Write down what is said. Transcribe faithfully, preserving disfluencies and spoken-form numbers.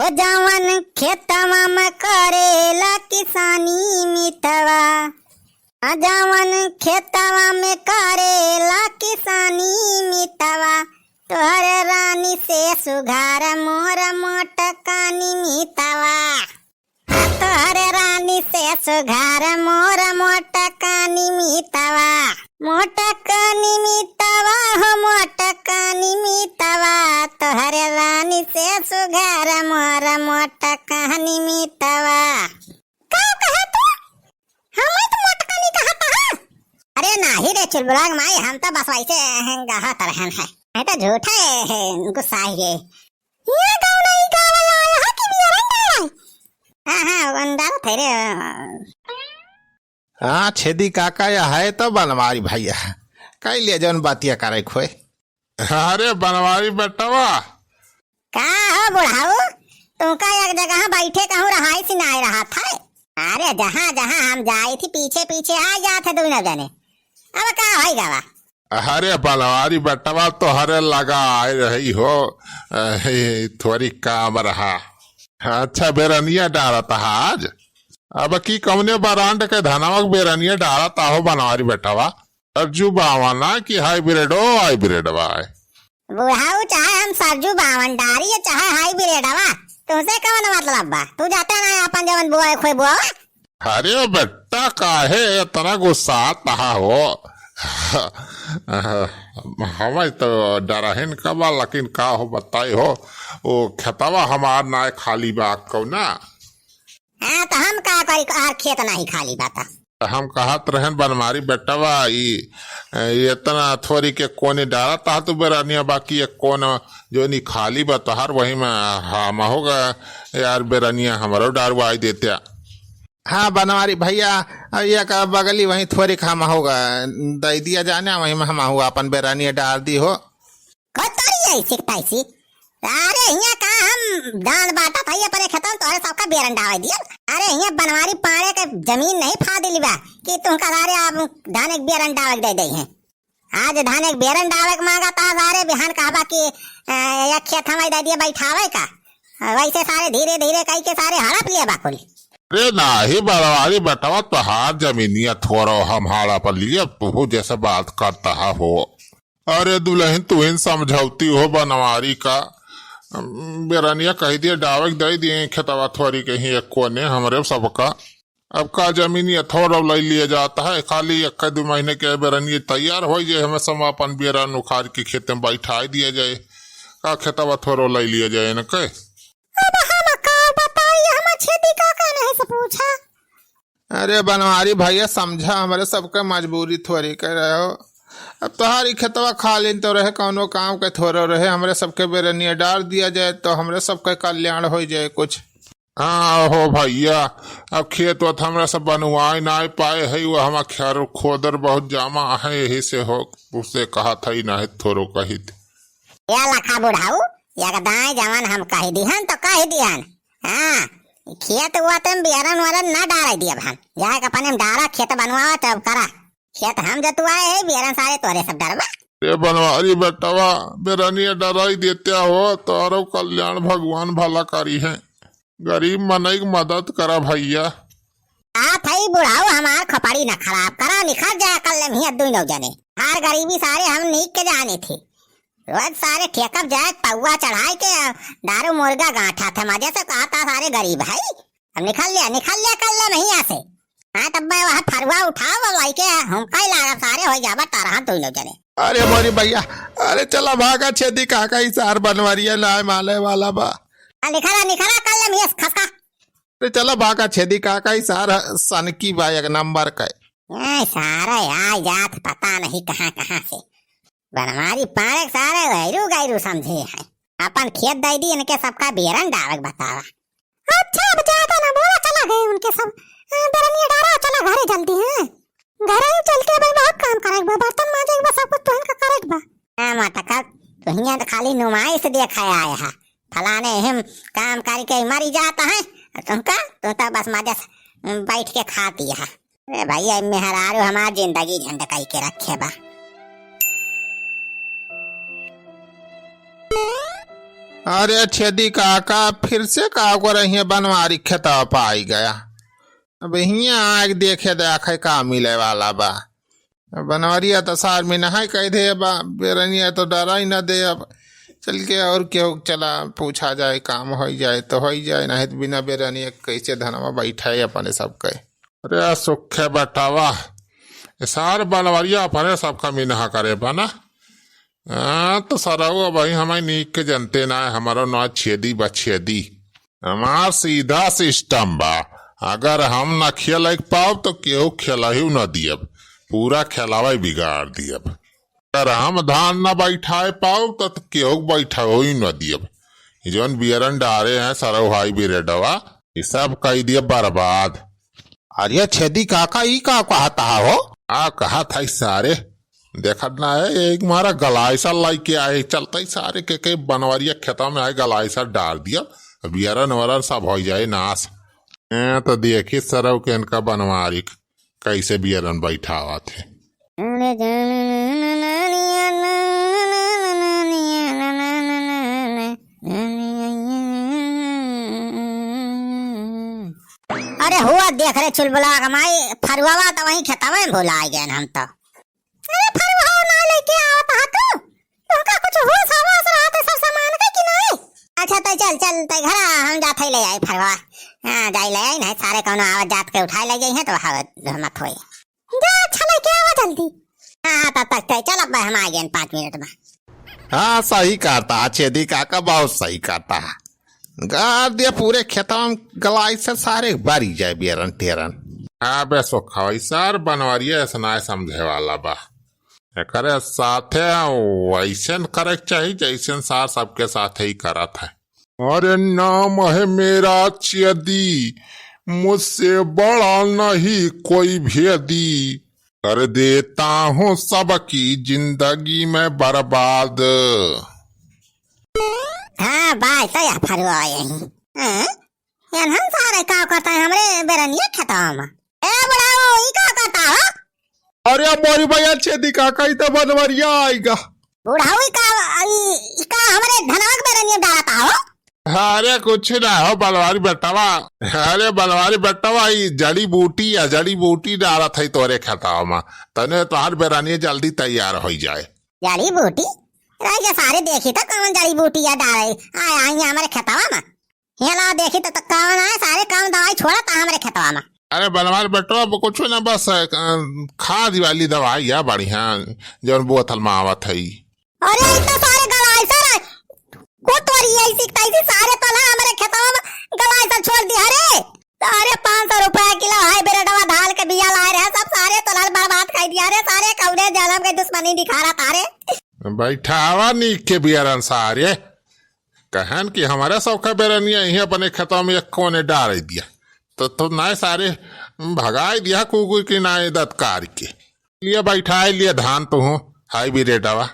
ओ जवन खेतवा में करेला किसानी मितवा, आ जवन खेतवा में करेला किसानी मितवा, तोहर रानी से सुघार मोर मोटकानी मितवा। तोहर रानी से सुघार मोर मोटकानी मितवा, मोटकानी मितवा हो मोटकानी मितवा, तोहर रानी से सुघार मोर मोटकानी मितवा। का कहा तू? हम तो मोटकानी कहत ह। अरे नाही रे चुलबुला के माई, हम तो बस वैसे कहत रहन है, नहीं तो झूठा है, गुस्सा है ये। ये गाँव नहीं गाँव आया है कि बियरन डाला है? हाँ, हाँ, अंडारत है रे। हाँ, छेदी काका, या है तो बनवारी भैया। कह लिया जौन बातिया करे खोए। अरे बनवारी बेटवा। का हो बुढ़ाऊ, तुमका एक जगह बैठे कहूँ रहाई सी नाय रहा था। अरे जहाँ जहाँ हम जाई थी पीछे पीछे आ जात है दोनों जने। अब का होई गवा? अरे बनवारी बेटवा तोहरे लगा आए रही हो, अहे, थोड़ी काम रहा। अच्छा बेरनिया डारत हा आज। अब की कौने बरांड के धनवा के बेरनिया डारत हो बनवारी बेटवा? सरजू बावन ना कि हाइब्रिड, ओ हाइब्रिड बा। बुढ़ाऊ चाहे हम सरजू बावन डारी या चाहे हाइब्रिड बा, तुमसे कौन मतलब बा? तू जाता ना अपन जवन बोए खोए बोआ। अरे बेटा काहे इतना गुस्सात हो? हमें तो डरहिन का बा, लेकिन का हो बताई हो, वो खेतवा हमार ना खाली बा कौना। हाँ, तो हम का करी, आर खेत नाही खाली बा त। हम कहत रहन बनवारी बेटवा, ई, ई एतना थोरी के कोने डारत हा तू बेरनिया, बाकी एक कोन जो नी खाली बा तोहार, वही में हम होगा यार, बेरनिया हमरो डारवाई देत्या। हाँ बनवारी भैया, अब एक बगली वहीं थोरी हम होगा दे दिया जाने, वहीं में हम हुआ अपन बेरनिया डार दी हो। को तोरी ऐसी तैसी। अरे हियाँ का हम धान बांटत हई अपने खेतन, तोहरे सबका बेरन डावे दियन। अरे हियाँ बनवारी पाड़े के जमीन नहीं फादिली बा कि तुमका सारे आप धान एक बेरन डावे के दे दे हैं। आज धान एक बेरन डावे के मांगा ता सारे बिहान कहबा कि, अ, एक खेत हमें दे दिए बैठावे का। वैसे सारे धीरे धीरे कई के सारे हड़प लिए बा कुल। अरे नाही बनवारी बेटवा, तोहार जमीनिया थोरो हम हड़प लिए, तू जैसे बात करता है हो। अरे दुलहिन, तुहिन समझौती हो बनवारी का। बेरनिया कहि दिए, डावे के दे दिए खेतवा थोरी के ही एक कोने हमरे सबका। अब का जमीनिया थोरो ले लिए जाता है, खाली एक दो महीने के बेरनिया तैयार हो जाए, हमें सब अपन बेरन उखाड़ के खेत में बैठाई दिया जाए। का खेतवा थोरो ले लिए जाए इनके? अब हम का बताई, हम छेदी काका नहीं से पूछा। अरे बनवारी भैया, समझा, हमरे सबके मजबूरी थोरी के रहो। अब तोहारी खेतवा खाली तो रहे, कौनो काम के थोरो रहे, हमरे सबके बेरनिया डार दिया जाए तो हमरे सबके कल्याण हो जाए कुछ। हाँ हो भैया, अब खेत वत हमरा सब बनवाए ना पाए है, वो हमार खेर खोदर बहुत जामा है, यही से हो, उससे कहा था ही ना है, थोरो कहित। या लखा बुढ़ाऊ, या दाएं जवन हम कह दिहन तो कह दिहन। हाँ, खेत वत में बेरन वरन ना डारे दिए भान। जाए के अपने में डारा, खेत बनवावा तब करा। खेत हम जतुआए है, बेरन सारे तोरे सब डरबा। ए बनवारी बेटवा, बेरनिया डराई देत्या हो, तोरो कल्याण भगवान भला करी है। गरीब मनई के मदद करा भैया। आ थई बुढ़ाऊ हमार खोपड़ी न खराब करा, निखर जाए कल्ले में हियाँ दुई नौ जने। हार गरीबी सारे हम नीक के जाने थे। रोज सारे ठेकब जाए पौआ चढ़ाए के दारू मुर्गा गांठा थे मजे से कहता सारे गरीब है। अब निखर लिया, निखर लिया कल्ले में हियाँ से। हाँ तब मैं वह फरुआ उठाओ अब आई के हम कई लागब सारे हो जाबा तारहा दुई नौ जने। अरे मोरी भैया, अरे चला भागा छेदी काका, ई सार बनवरिया नाय माले वाला बा। आ निखरा, निखरा कल्ले में हियाँ से खसका। अरे चला भागा छेदी काका, ई सार सनकी बा एक नंबर का। ए, सारे आ जात पता नहीं कहाँ कहाँ से। बनवारी पाड़े के सारे गैरू गैरू समझे हैं। अपन खेत दे दी, इनके सबका बेरन डावे के बतावा। अच्छा, अब ज्यादा ना बोला, चला गए उनके सब। हाँ, बेरनिया डारा, चला घरे जल्दी, हाँ। घरे ही चल के भाई बहुत काम करे के बा, बर्तन माजे के बा, सब कुछ तो इनका करे के बा। हाँ, मोटका, तू हियाँ तो खाली नुमाइश देखे आए हा। फलाने हम काम करके मरी जाता है, तुमका, तू तो बस मजे से बैठ के खाती है। अरे भैया, मेहरारू हमार जिंदगी झंड कई के रखे बा। अरे छेदी काका, फिर से का ओकर हियाँ बनवारी खेतवा पाई गया। अब हियाँ आके देखे, देखे का मिले वाला बा। बनवरिया त सार में नहाय कह दे बा, बेरनिया तो डरा ही न दे। अब चल के और केहू चला पूछा जाए, काम होई जाए तो होई जाए, नहीं तो बिना बेरनिया के कैसे धनवा बैठाए अपने सबके। अरे सुखे बेटावा, ए सार बनवरिया अपने सबका मिनहा करे बा ना। हाँ, तो सरऊ अब ही हमारे नीक के जनते ना है, हमारो ना छेदी बा छेदी। हमार सीधा सिस्टम बा, अगर हम न खेले के पाउब तो केहू खेलहू न दियब, पूरा खेलावे बिगाड़ दियब। अगर हम धान न बैठाए पाउब तो केहू के बैठावे ही न दियब। ई जौन बियरन डारे हैं सरऊ हाई बिरेडवा, ई सब कई दियब बर्बाद। अरे छेदी काका, ई का कहत हा हो? आ कहत है सारे, देखत ना है, एक मारा गलाइसा लाइके आए, चलते ही सारे के, के बनवरिया खेतवा में आए, गलाइसा डार दिया, बियरन वरन सब हो जाए नाश। ए, तो देखी सरऊ के इनका बनवारी कैसे बियरन बैठावत है। अरे हुआ देख रे चुलबुला के माई, फरुआवा तो वहीं खेतवा में भुला गए हम तो। अरे फरुआवा ना लेके आवत हा तू? तुमका कुछ होश हवास रहत है सब सामान का कि नहीं? अच्छा तो चल, चल तो घर आ, हम जात है ले आई फरुआवा। हाँ, जाई ले आई, नहीं सारे कौनो आवत जात के उठाए ले गई है तो हवा मत होई। जा, अच्छा लेके आवा जल्दी। हाँ, हाँ, तब तक तय चल, अब हम आ गए पाँच मिनट में। हाँ, सही कहता है छेदी काका, बहुत सही कहता है। गाड़ दिया पूरे खेतवा में गलाइसा, सारे बारी जाए बियरन टेरन। हाँ बे सोखा, ई सार बनवरिया ऐसा ना समझे वाला बा। एकरे साथे वैसन करे के चाही, जैसन सार सबके साथे ही करत है। अरे नाम है मेरा छेदी, मुझसे बड़ा नहीं कोई भेदी, कर देता हूँ सबकी जिंदगी में बर्बाद। हाँ, बाय तो या फरुआ यही। हाँ? यार हम सारे का करता है, हमरे बेरनिया खेतवा में। ए बुढ़ाऊ, ई का करता हो? अरे मोरी भैया छेदी काका, ई तो बनवरिया आइगा। बुढ़ाऊ, ई का, ई, ई का हमरे धनवा के बेरनिया डालता हो? अरे कुछ ना हो बनवारी बेटवा। अरे बनवारी बेटवा, ई जड़ी बूटी या जड़ी बूटी डालत है तोरे खेतवा में, तने तोहार बेरनिया जल्दी तैयार हो जाए। जड़ी बूटी? रह जा सारे, देखी तो कौन जड़ी बूटी या डाले। आय, आई हमरे खेतवा में। हेला देखी तो, तो कौन है सारे, कौन दवाई छोड़त है हमरे खेतवा में। अरे बनवारी बेटवा, अब कुछ ना, बस अ, खाद वाली दवाई है बढ़िया, जौन बोतल में आवत है। अरे ई तो सारे गलाइसर है, कोतवारी ऐसी तैसी सारे तोला हमरे खेतवा में गलाइसर छोड़ दिया रे। सारे पाँच सौ रुपया किलो है बिरेडवा धान के बिया लाए रहे, सब सारे तोला बर्बाद कर दिया रे। सारे कौने जन्म के दुश्मनी दिखा रहा तारे। बैठावा नीक के बियरन सारे। कहन कि हमारे सबका बेरनिया यहीं अपने खेतवा में एक कोने डाल दिया, तो, तो नाय सारे भगाई दिया कुकुर की नाय दतकार के। लिए बैठाए लिए धान तो हूँ, हाई बिरेडवा।